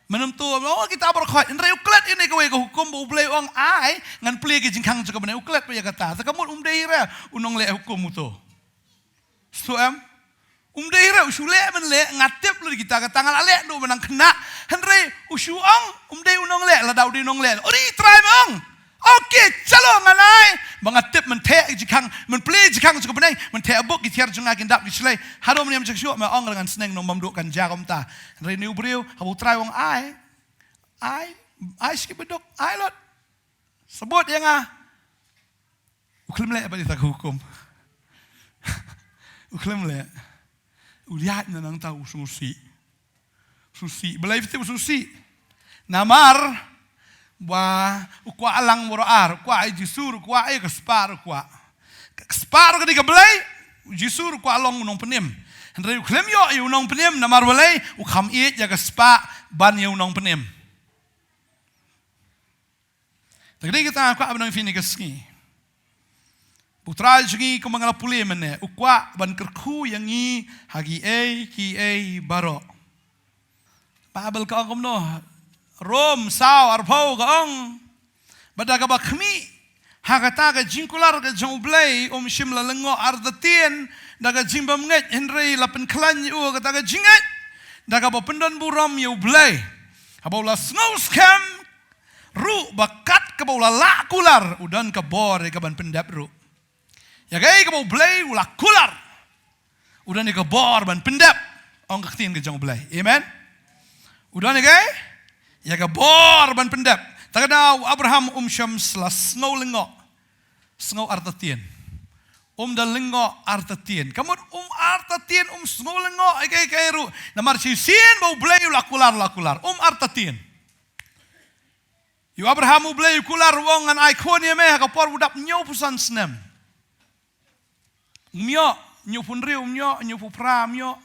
Mynta tu, oh, kita baroh khoit. Hynrei u klet ïa kane kawei ka hukum ba U Blei u ong ai, ngan plie ki jingkhang jong ka bneng, u klet pat ïa kata. Te ka mut um dei re u nongleh hukum uto. Sngewthuh em? Um dei re u shu leh ban leh, nga tip lut kita, kata nga la leh, duh ban nang khynnah. Hynrei u shu ong um dei u nongleh, lada u dei nongleh. Uri Trai me ong. Okay, chalo ngan ai. Ba nga tip mynta jingkhang, mynta jingkhang jong ka bneng, mynta bok ki tiar jong nga kin dap ki shlei. Haduh mynne jong shuh me ong ngan sneng nong bam duh kan ja kumta. Hynrei une u briew, haba u Trai u ong ai. Ai, ai shi kibaduk, ai lut. Sabut ïa nga. U khlem leh bad ïa kata ka hukum. U khlem leh. U ïaid na nangta u sngewsih. Sngewsih. Balei phi tip u sngewsih? Namar ba u kwah lang baroh ar, u kwah ïa u Jisu, u kwah ïa ka spah, u kwah. Ka spah ka dei ka Blei, u Jisu u kwah long u nongpynim. Hynrei u khlem ïoh ïa u nongpynim namar balei? U kham ïeit ïa ka spah ban ïa u nongpynim. Te ka dei kata nga kwah ban ong ïa phi kane ka sngi. U Trai jong ngi kumba nga la pule mynne, u kwah ban kyrkhu ïa ngi ha kiei kiei baroh. Baibl ka ong kumno? Rom saw arphew ka ong, ba da kaba khmih ha kata ka jingkular ka jong U Blei, um shym la lyngngoh artatien da ka jingbymngeit, hynrei la pynkhlaiñ ïa u ha kata ka jingngeit da kaba pyndonburom ïa U Blei. Haba u la sngew skhem ruh ba kat kaba u la lah kular, u don ka bor ïa ka ban pyndep ruh. Ïa kaei kaba U Blei u la kular, u don ïa ka bor ban pyndep, ong ka ktien ka jong U Blei. Amen. U don ïa kaei? Ïa ka bor ban pyndep. Te ka dei u Abraham um shym la sngew lyngngoh, sngew artatien. Um da lyngngoh artatien. Ka mut um artatien, um sngew lyngngoh ïa kaei kaei ruh. Namar shisien ba U Blei u la kular, la kular. Um artatien. Ïa u Abraham U Blei u kular, u ong ngan ai khun ïa me ha ka por u dap hynñiewphew san snem. Um ïoh, hynñiewphew hynriew um ïoh, hynñiewphew phra um ïoh.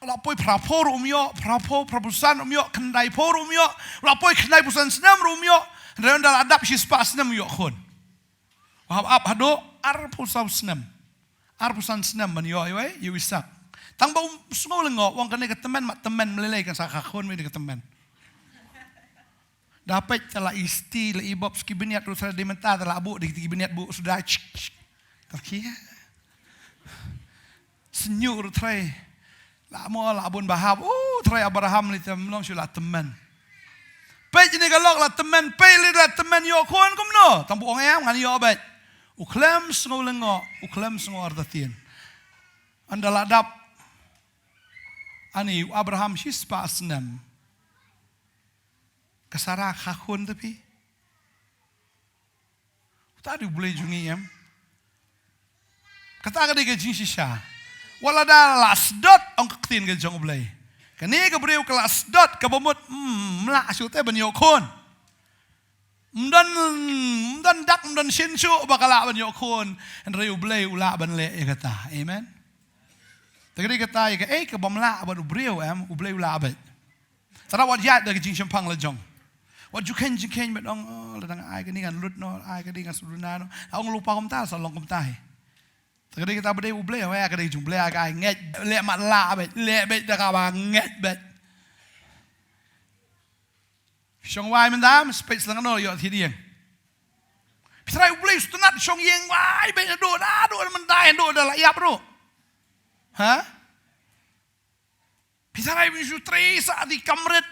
La poi phraphew ruh um ïoh, phraphew, phraphew san um ïoh, khyndaiphew ruh um ïoh. La poi khyndaiphew san snem ruh um ïoh. Hynrei ynda la dap shispah snem u ïoh khun. U hap ap haduh arphew saw snem. Arphew san snem ban ïoh ïa u, ïa u Isaak. Tang ba um sngew lyngngoh, u ong kane ka tymmen, mat tymmen, me lei lei kan sa kha khun me, kane ka tymmen. Da peit te la i sti, la i bop, ki bniat ruh sa dei mynta te la buh, dei ki bniat buh suda. Chik, chik. Te ki sñiuh ruh Trai. La mo la bun ba hap. Uh, Trai Abraham lei te, ym long shuh, la tymmen. Peit ïa kane ka lok, la tymmen, peit lei la tymmen, ïoh khun kumno? Tang ba u ong em, ngan ïoh beit. U khlem sngew lyngngoh, u khlem sngew artatien. Ynda la dap, ani, u Abraham shispah snem. Ka Sara kha khun te phi. Uta dei U Blei jong ngi em. Kata ka dei ka jingshisha. Wat la da la sdot, ong ka ktien ka jong U Blei. Kane ka briew ka la sdot, kaba mut, hmm, ym lah shuh te ban ïoh khun. Ym don, ym don dak, ym don shin shuh ba ka lah ban ïoh khun. Hynrei U Blei u lah ban leh ïa kata. Amen. Te ka dei kata ïa kaei kaba ym lah bad u briew em, U Blei u lah bad. Te wat ïaid da ka jingshemphang la jong. Wat ju kheiñ jingkheiñ bad ong, oh, lada nga ai kane ngan lut noh, ai kane ngan sduna noh. Ong lypa kumta, sa long kumta hi. Te ka dei kata ba dei U Blei, wa ka dei jong U Blei, ka ai ngeit, leh mat lah bad, leh bad da kaba ngeit bad. Shong wai mynta, speit slang noh, ïoh thied ïeng. Phi trai U Blei sngewtynnat shong ïeng wai bad, naduh, naduh mynta, naduh da la ïap ruh. Ha? Phi trai, phi shu trei sa di kamrit.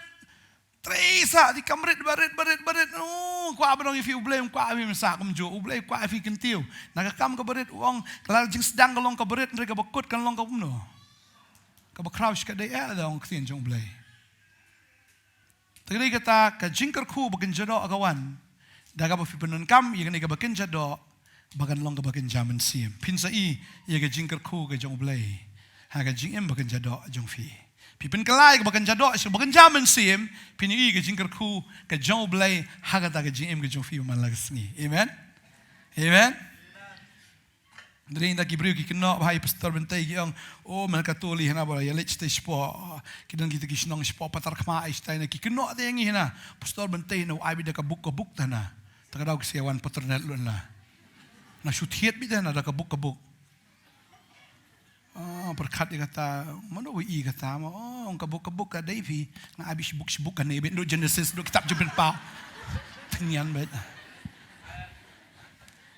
Trei sa di kamrit, barit, barit, barit. Oh, kwah ban ong ïa phi U Blei um kwah ïa phi mynta kumjuh. U Blei u kwah ïa phi kyntiew. Na ka kam ka barit u ong, ka la jingsdang ka long ka barit, hynrei kaba kut kan long ka kumno? Kaba khraw shikatdei, eh, da ong ktien jong U Blei. Te ka dei kata ka jingkyrkhu ba kynja doh ka wan da kaba phi pyndonkam ïa kane kaba kynja doh ba kan long kaba kynja mynsiem. Phin sa i ïa ka jingkyrkhu ka jong U Blei ha ka jingim ba kynja doh jong phi. Phi pynkylla ïa kaba kynja doh sha kaba kynja mynsiem, phin i ka jingkyrkhu ka jong U Blei ha kata ka jingim ka jong phi man la ka sngi. Amen. Amen. Hynrei ynda ki briew ki kynnoh ba hai Pastor Bynta ki ong, oh, man ka tuli hana ba ïa leit shatei shapoh. Ki don kita ki shnong shapoh Patarkhmah, ai shatei na ki kynnoh te ngi hana. Pastor Bynta na u ai beit da ka buk, ka buk te hana. Te ka daw ki sa wan patron net lut hana. Na shu thied beit te hana da ka buk, ka buk. Oh, pyrkhat ïa kata, mano ba i kata ma. Oh, ong ka buk, ka buk ka dei phi. Nga ai beit shibuk, shibuk kane beit, duk Genesis, duk kitab Jingpynpaw. Tyngian beit.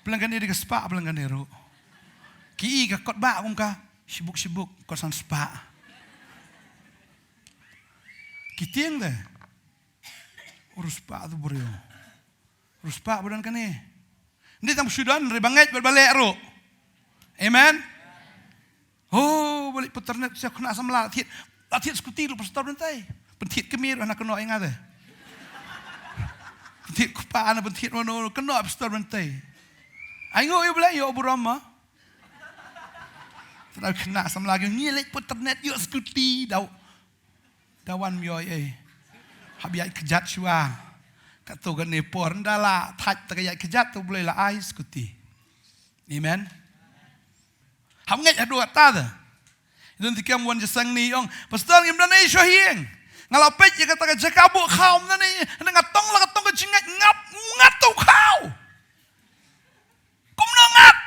Pynlong kane da ka spah, pynlong kane ruh. Ki i ka kot ba kum ka shibuk shibuk, kot san spah. Ki tieng te. Ur spah tu briew. Ur spah ba don kane. Ym dei tang ba shu don, hynrei ba ngeit bad ba leh ruh. Amen. Oh, ba leit put internet, sha khynnah samla la thied, la thied skuti ruh pastor Bynta. Pynthied kmie ruh hana kynnoh ïa nga te. Pynthied kpa na pynthied mano, kynnoh pastor Bynta. Ai nguh ïa U Blei, ïoh burom ma. Tang khynnah samla ki ngi leit put internet, ïoh skuti, daw. Da wan ym ïoh ei. Hap ïaid kjat shuwa. Katto katne por ynda la thait ta ka ïaid kjat, to U Blei la ai skuti. Amen. Hap ngeit haduh katta te. Don ti kem wan jingïaseng ni ong, "Pastor, ngim don ei shuwa hi ïeng. Nga la peit ïa kata ka jaka buh khaw, ym don ei, nga tong la ka tong ka jingngeit, ngap, ngat to khaw. Kumno ngat?"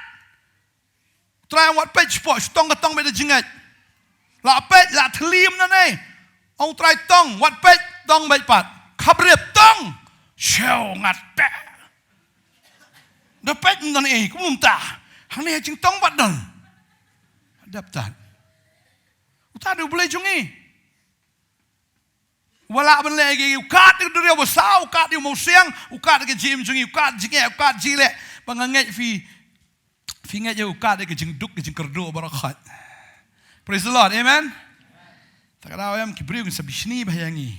Trai wat peit shapoh, shu tong ka tong beit da jingngeit. La peit, la thylli ym don ei. Ong Trai tong, wat peit, tong beit pat. Khabrip tong. Shaw ngat te. Da peit ym don ei, kumno mynta. Hangne ha jingtong pat don. Dep tat. Uta dei U Blei jong ngi. Uba lah ban leh ïa ki, u kad ïa u duriaw basaw, u kad ïa u mawsiang, u kad ïa ka jingim jong ngi, u kad jingeh, u kad jingleh. Ba nga ngeit phi, phi ngeit ïa u kad ïa ka jingduk, ka jingkyrduh baroh khoit. Praise the Lord, amen. Ta ka daw em ki briew kin sa bishni bha ïa ngi.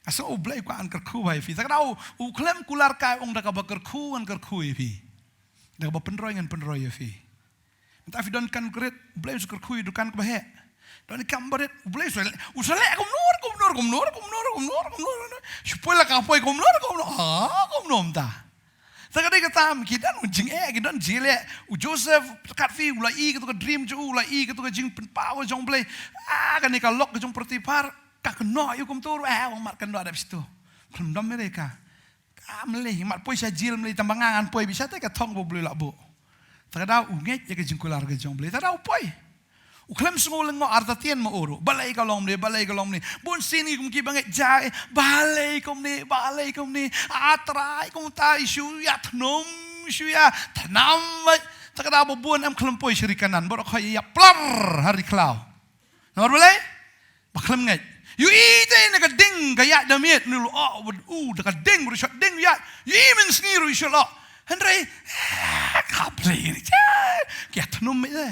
Nga sngew U Blei u kwah ngan kyrkhu bha ïa phi. Ta ka daw u khlem kular kai, ong da kaba kyrkhu ngan kyrkhu ïa phi. Da kaba pynroi ngan pynroi ïa phi. Mynta phi don dukan krit, U Blei u sa kyrkhu ïa dukan kaba heh. Don i kam barit, U Blei u sa leh, u sa leh kumno, kumno, kumno, kumno, kumno, kumno. Shu poi la ka poi kumno, kumno. Ah, kumno mynta. Ta ka dei kata, ki don u jingeh, ki don jingleh. U Joseph, kat phi, u la i kato ka dream jong u, u la i kato ka jingpynpaw jong U Blei. Ah, kane ka lok ka jong Potiphar, ka kynnoh ïa u kumto, ah, wan mat kynnoh dep shito. Khlem dom ïa ka. Ka mlei, mat poi sha jil mlei, tang ba nga ngan poi beit sha te ka thong ba U Blei u la buh. Ta ka daw u ngeit ïa ka jingkular ka jong U Blei. Ta ka daw u poi. U khlem sngew lyngngoh artatien ma u ruh. Balei ka long mlei, balei ka long mlei. Bun sien ngi kum ki ba ngeit jai. Balei kumne, balei kumne. A Trai kumta, shu ïa thnum, shu ïa thnam. Ta ka daw ba bun em khlem poi sha ri Kanaan. Baroh khoit ïa plar ha ri khlaw. Namar balei? Ba khlem ngeit. Ïohi te na ka ding ka ïaid da miet, ne u la oh, u da ka ding ruh shot ding ïaid. Ïohi mynsngi ruh shot oh. Hynrei, eh, ka Blei ni cha. Ki ïa thnum mih te.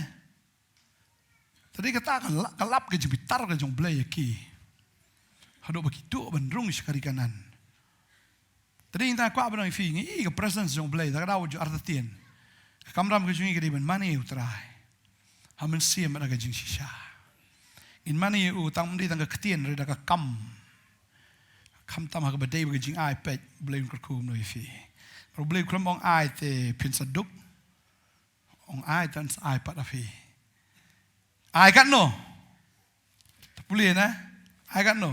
Ta dei kata ka la-, ka lap ka jingbitar ka jong U Blei ïa ki. Haduh ba ki duh ban rung sha ka ri Kanaan. Ta dei ngi kwah ban ong ïa phi, ngi i ka presence jong U Blei, ta ka daw ju artatien. Ka kamram ka jong ngi ka dei ban mane ïa U Trai. Ha mynsiem bad ha ka jingshisha. Ngin mane ïa U tang ym dei tang ka ktien, hynrei da ka kam. Khamtam ha kaba dei bad ka jingai peit, U Blei un kyrkhu kumno ïa phi. Namar U Blei u khlem ong ai te phin sa duk. Ong ai te yn sa ai pat ha phi. Ai katno? Te pule na. Ai katno?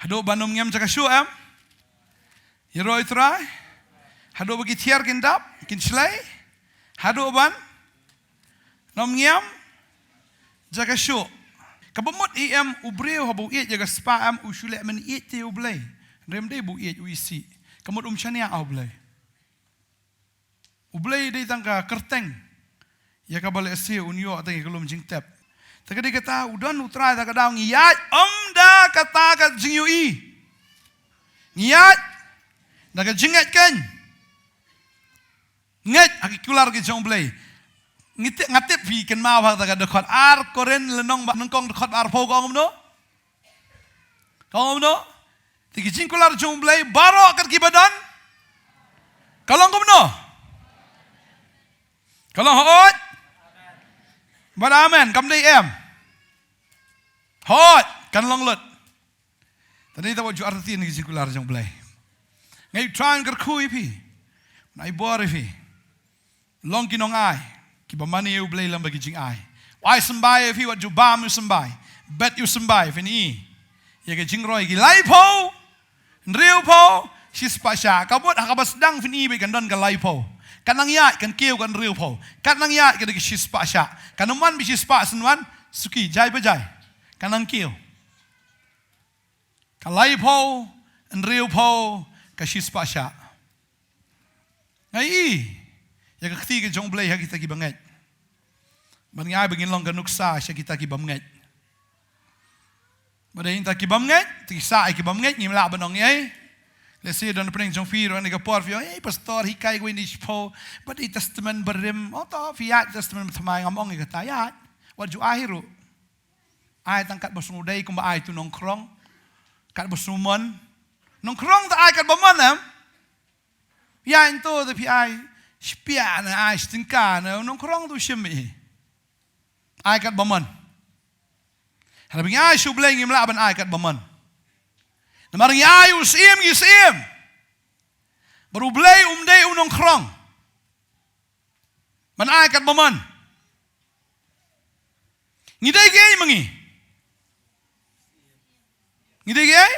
Haduh ban ym ngiam jaka shuh em? Ïaroh ïa U Trai. Haduh ba ki thiar kin dap, kin shlei. Haduh ban ym ngiam jaka shuh. Kaba mut hi em, u briew haba u ïeit ïa ka spah em, u shu leh mynta ïeit te ïa U Blei. Hynrei ym dei ba u ïeit, u isih. Ka mut um shaniah ha U Blei. U Blei dei tang ka kyrteng. Ïa kaba lehse un ïoh tang ïa ka lum jingtep. Ta ka dei kata u don U Trai ta ka daw ngi ïaid ym da kata ka jingïohi. Ngi ïaid da ka jingngeit keiñ. Ngeit ha ki kular ki jong U Blei. Ngi tip, nga tip phi kynmaw ha kata ka dkhot ar Korinth lynnong ba nyngkong dkhot ba arphew ka ong kumno? Ka ong kumno? Te ki jingkular jong U Blei baroh kat kiba don. Ka long kumno? Ka long hooid. Bad amen, kam dei em. Hooid, kan long lut. Tang dei ta wat ju artatien ki jingkular jong U Blei. Nga ïa u Trai un kyrkhu ïa phi. Nga ai bor ïa phi. Long ki nongai kiba mane ïa U Blei lem bad ki jingai. Wat ai symbai ïa phi, wat ju bam ïa u symbai. Bet ïa u symbai, phin i ïa ka jingroi ki laiphew, hynriewphew, shispah shah. Ka mut ha kaba sdang phin i beit kan don ka laiphew. Kan nang ïaid kan kiew ka hynriewphew. Kan nang ïaid ka dei ka shispah shah. Kan ym wan beit shispah, shen wan suki, jai ba jai. Kan nang kiew. Ka laiphew, hynriewphew, ka shispah shah. Nga i ïa ka kti ka jong U Blei ha kita kiba ngeit. Ban ngi ai ba ngin long ka nuksa sha kita kibym ngeit. Ba dei kita kibym ngeit, te ki sah ïa kibym ngeit, ngim lah ban ong ei. Let's say don pdeng jong phi ruh ha kane ka por phi ong, "Ei pastor, hikai kawei na shiphew bad i Testament barim." Oh, to phi ïaid Testament bathymmai, ngam ong ïa kata, ïaid. Wat ju ai ruh. Ai tang katba sngewdei kumba ai tu nongkhrong. Katba sngewmon. Nongkhrong te ai katba mon em. Ïaid to te phi ai shipia ne ai shi tyngka ne, nongkhrong te u shim ïa i. Ai katba mon. Hynrei ba ngi ai sha U Blei ngim lah ban ai katba mon. Namar ngi ai u syiem ki syiem. Bad U Blei um dei u nongkhrong ban ai katba mon. Ngi dei kiei ma ngi? Ngi dei kiei?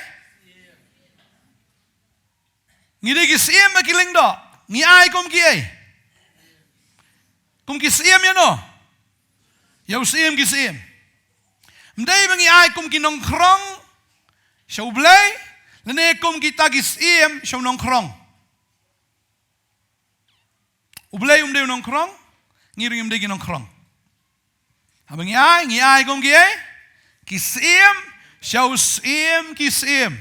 Ngi dei ki syiem bad ki lyngdoh. Ngi ai kum kiei? Kum ki syiem ïa no? Ïa u syiem ki syiem. Ym dei ba ngi ai kum ki nongkhrong sha U Blei, lane kum kita ki syiem sha u nongkhrong. U Blei um dei u nongkhrong, ngi ruh ngim dei ki nongkhrong. Haba ngi ai, ngi ai kum kiei? Ki syiem sha u syiem ki syiem.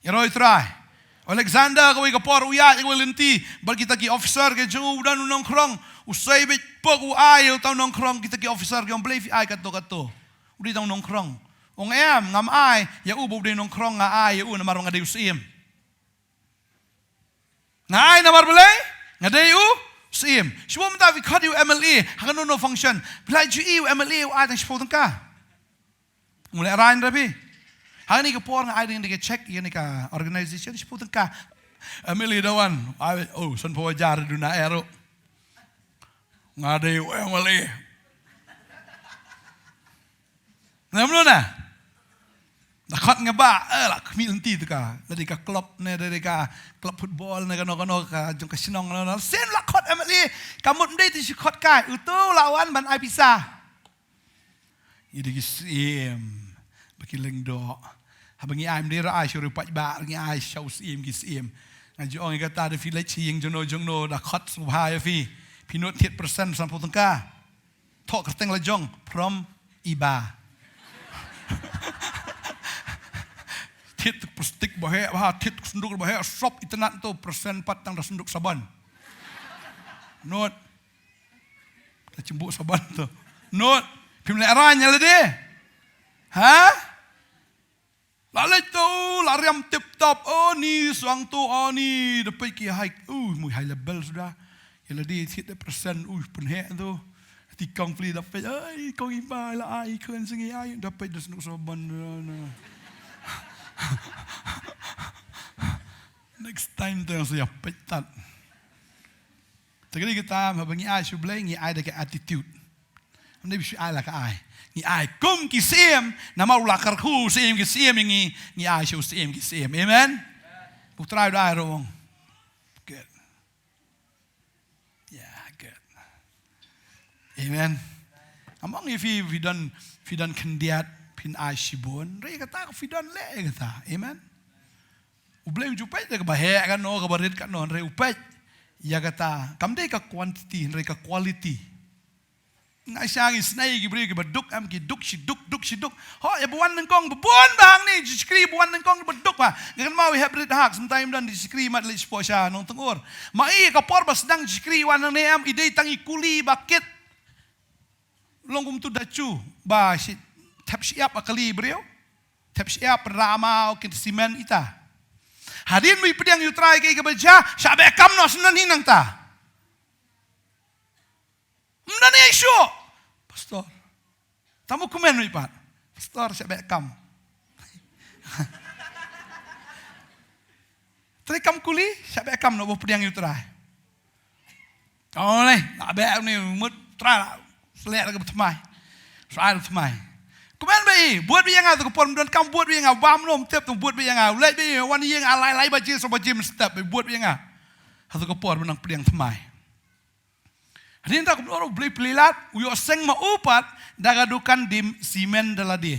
Ïaroh ïa U Trai. U Alexander kawei ka por u ïaid ïa kawei ka lynti bad kita ki officer ki jong u, u don u nongkhrong. U sei beit pok, u ai ïa uta u nongkhrong, kita ki officer ki ong, "Balei phi ai katto katto? U dei tang u nongkhrong." U ong, "Em, ngam ai ïa u ba u dei nongkhrong, nga ai ïa u namar ba nga dei u syiem." Nga ai namar balei? Nga dei u syiem. Shu mynta phi khot ïa u M L A ha kano kano function, phi la ju ïohi u M L A u ai tang shiphew tyngka. Ngam lehrain ra phi. Ha kane ka por nga ai dei ka check ïa kane ka organization shiphew tyngka. M L A da wan, ai, oh, sanphew hajar duna ero. Nga dei u M L A. Namar na da khot nga ba, eh, la khmih lynti te ka, la dei ka club ne, la dei ka club football ne, kano kano ka jong ka shnong, kano kano. Sien la khot M L A, ka mut ym dei te shu khot kai, uto la wan ban ai pisa. Ngi dei ki syiem bad ki lyngdoh. Haba ngi ai, ym dei ra ai sha u paidbah, ngi ai sha u syiem ki syiem. Nga ju ong ïa kata, da phi leit sha ïing jong no jong no, da khot sngewbha ïa phi, phi nud thied percent sanphew tyngka. Thoh kyrteng la jong, from Iba. Thied plastik ba heh bha, thied sanduk ba heh, sop itynnad to, percent pat tang da sanduk sabon. Nud. Da chimbuh sabon to. Nud. Phim lehrain ïa lade? Ha? La leit to, la riam tip top, oh ni, suang to, oh ni, da peit ki high, uh, mui high level suda. Ïa lade thied da percent, uh, pynheh to. Ti kong pli da peit, ai, kong Iba la ai, khun sngi ai, da peit da sanduk sabon, na, na. Next time to sa ïa peit tad. Te ka dei kata, haba ngi ai sha U Blei, ngi ai da ka attitude. Ym dei ba shu ai la ka ai. Ngi ai kum ki syiem, namar u la kyrkhu u syiem ki syiem ïa ngi, ngi ai sha u syiem ki syiem. Amen. U Trai u da ai ruh. Good. Yeah, good. Amen. Ngam ong ïa phi, phi don, phi don khyndiat, phin ai shibun. Hynrei kata ka phi don, leh ïa kata. Amen. U Blei um ju peit ïa kaba heh katno, kaba rit katno, hynrei u peit ïa kata. Kam dei ka quantity, hynrei ka quality. Nga sha ngi snei ki briew kiba duk, em, ki duk shi duk, duk shi duk. Ho, ïa ba wan nyngkong ba bun ba hangne, ji shakri ba wan nyngkong ba duk ba. Nga kynmaw ïa hep rit hak, symtai ym don ji shakri mat leit shapoh sha Nongtyngur. Ma i ka por ba sdang ji shakri wan hangne, em, i dei tang i kuli ba kit. Long kum tu da chu ba shi, thep shyiap ha kali briew. Thep shyiap, rama, o kit simen ita. Hadien ba i pdiang ïa U Trai kaei kaba jia, shah beh kam noh, sngewdon hi nangta. Ym don ei shuh. Pastor. Tang ba kmen wei pat. Pastor, shah beh kam. Trai kam kuli, shah beh kam noh ba pdiang ïa U Trai. Ole, la beh une mut Trai la. Selek da kaba thymmai. Shu ai da thymmai. Kmen ba i, bud ba ïa nga, to ka por ym don kam, bud ba ïa nga, bam noh ym tip, to bud ba ïa nga. Leit ba i, wan ïing, a lai lai baje, saw baje mynstep, bud ba ïa nga. Ha to ka por ba nang pdiang thymmai. Hadien ta kumno ruh U Blei u pynlait, u ïoh seng ma u pat da ka dukan die simen da lade.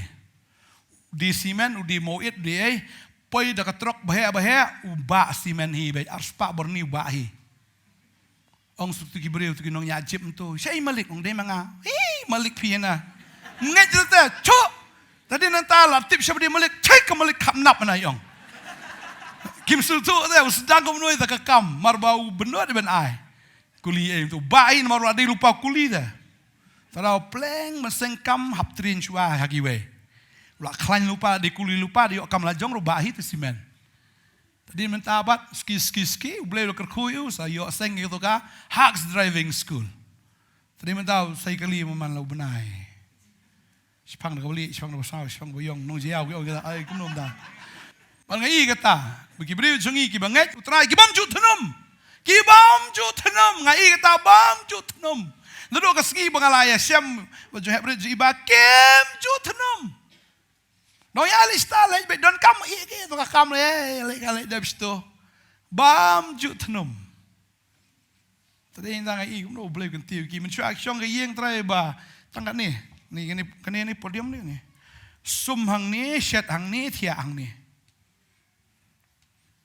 Die simen, u die mawit, u die ei, poi da ka trok baheh baheh, u bah simen hi, beit arspah bor ni u bah hi. Ong suk tu ki briew, tu ki nongñiah jip, to, "Shaei malik?" Ong, "Dei ma nga." "Hi, malik phi na." Ngeit jete, chuk. Te hadien nangta la tip sha ba dei malik, chai ka malik khapnap na ïong. Kim sngewthuh te, u sdang kumno ïa ka kam, namar ba u bynta dei ban ai. Kuli ïa u, ba ai namar u la dei lypa kuli te. Te la pleng mynsiem kam hap train shuwa ha kiwei. U la khlaiñ lypa, dei kuli lypa, dei ïoh kam la jong ruh ba hi te simen. Te dei mynta bad ski, ski, ski, U Blei u la kyrkhu ïa u, sa ïoh seng ïa ka, ha ka driving school. Te dei mynta u sa ïa kali man la u bnai. Shipang da ka bali, shipang da ka saw, shipang ba ïong, nong jia, ki ong kita, ai, kumno mynta. Bad nga i kata, ba ki briew jong ngi kiba ngeit U Trai, ki bym ju thnum. Ki bym ju thnum, nga i kata bym ju thnum. Naduh ka sngi ba nga la ïashem, ba jong hep rit ju i ba kim ju thnum. Nong ïa lei sta lei, ba don kam i ki, to ka kam lei, lei ka lei dep sto. Bym ju thnum. Te dei tang i kumno U Blei u kyntiew ki mynshuwa ki shong ka ïing Trai ba tang kane, ni kane, kane ni podium ni, ni. Sum hangne, shet hangne, thiah hangne.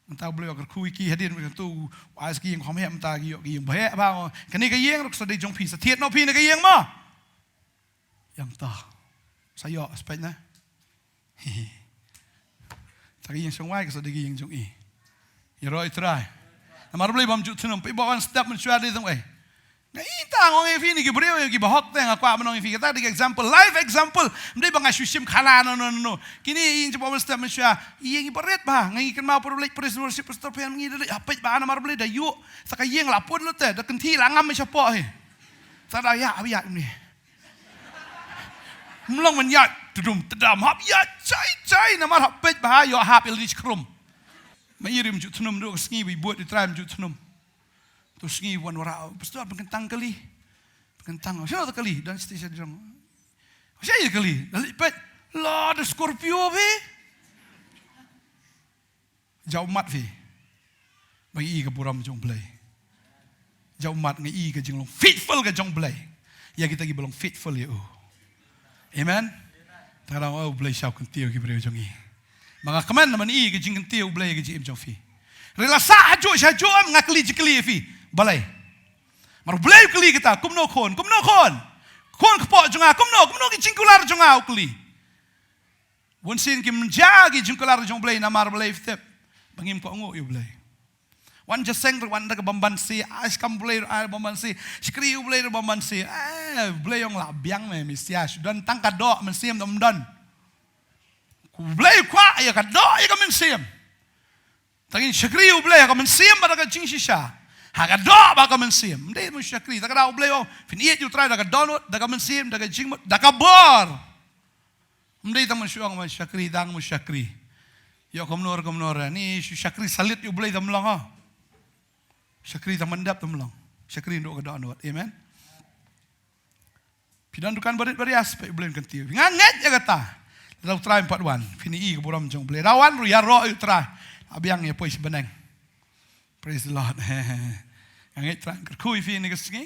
Mynta U Blei u kyrkhu ïa ki hadien mynta u ai ki ïing kham heh, mynta ki ïoh ki ïing ba heh ba. Kane ka ïing ruh sa dei jong phi, sa thied noh phi na ka ïing mo. Ïa mynta sa ïoh aspek na. Ta ka ïing shong wai ka sa dei ka ïing jong i. Ïaroh ïa U Trai. Namar U Blei bym ju thnum, phi ba wan step mynshuwa dei tang wei. Nga i tang ong ïa phi ni ki briew ïa ki ba hok te, nga kwah ban ong ïa phi kata dei ka example, life example. Ym dei ba nga shu shim khala no no no. Kine ïing jong ba wan step mynshuwa, ïing i ba rit ba, nga i kynmaw por Blei praise and worship pastor phi ngi da leit hapeit ba namar Blei da ïoh. Sa ka ïing la pun lut te, da kynti la ngam shapoh hi. Sa da ïa, ïa ni. Mlong man ïa, tudum, tedam, hap ïa, chai, chai, namar hap peit ba, ïoh hap il dich krum. Ma i rim ju thnum du, sngi bi buat di trai ju thnum. Tu sngi wan wara, pastor pynkyntang kali. Pynkyntang, sino ta kali, dan station jong. Sino kali, dali peit, la da Scorpio bi. Jaw mat phi. Ba ngi i ka burom jong Blei. Jaw mat ngi i ka jinglong faithful ka jong Blei. Ïa kita ki ba long faithful ïa u. Amen. Tang da u Blei sha u kyntiew ki briew jong ngi. Ma nga kmen na man i ka jingkyntiew Blei ka jingim jong phi. Rila sa hajuh sha hajuh em nga kylli jingkylli ïa phi. Balei? Mar Blei u kylli kita kumno khun, kumno khun. Khun kpoh jong nga kumno, kumno ki jingkular jong nga u kylli. Bun sien kim ja ki jingkular jong Blei namar Blei tip ba ngim kohnguh ïa u Blei. Wan jingïaseng ruh wan da ka bambansi, ai kam Blei ruh ai bambansi, shakri u Blei ruh bambansi. Eh, Blei ong lah biang me Mesia, shu don tang ka doh mynsiem dom don. Ku Blei kwah ïa ka doh ïa ka mynsiem. Tang in shakri u Blei ha ka mynsiem bad ha ka jingshisha. Ha ka doh bad ha ka mynsiem. Ym dei ban shakri, ta ka daw u Blei ong phin ïeit ïa u Trai da ka dohnud, da ka mynsiem, da ka jingmut, da ka bor. Ym dei tang ban shu ong ban shakri, tang ban shakri. Ïoh kumno re kumno re, ni shu shakri salit ïa u Blei tam long ha. Shakri tam ban dep tam long. Shakri naduh ka dohnud. Amen. Phi don dukan barit barias, phi Blei kan tiu. Nga ngeit ïa kata. Lada u Trai pat wan, phin i ka burom jong Blei. Rawan ruh ïaroh ïa u Trai. Abiang ïa poi shi bneng. Praise the Lord. Nga ngeit Trai kyrkhu ïa phi ni ka sngi.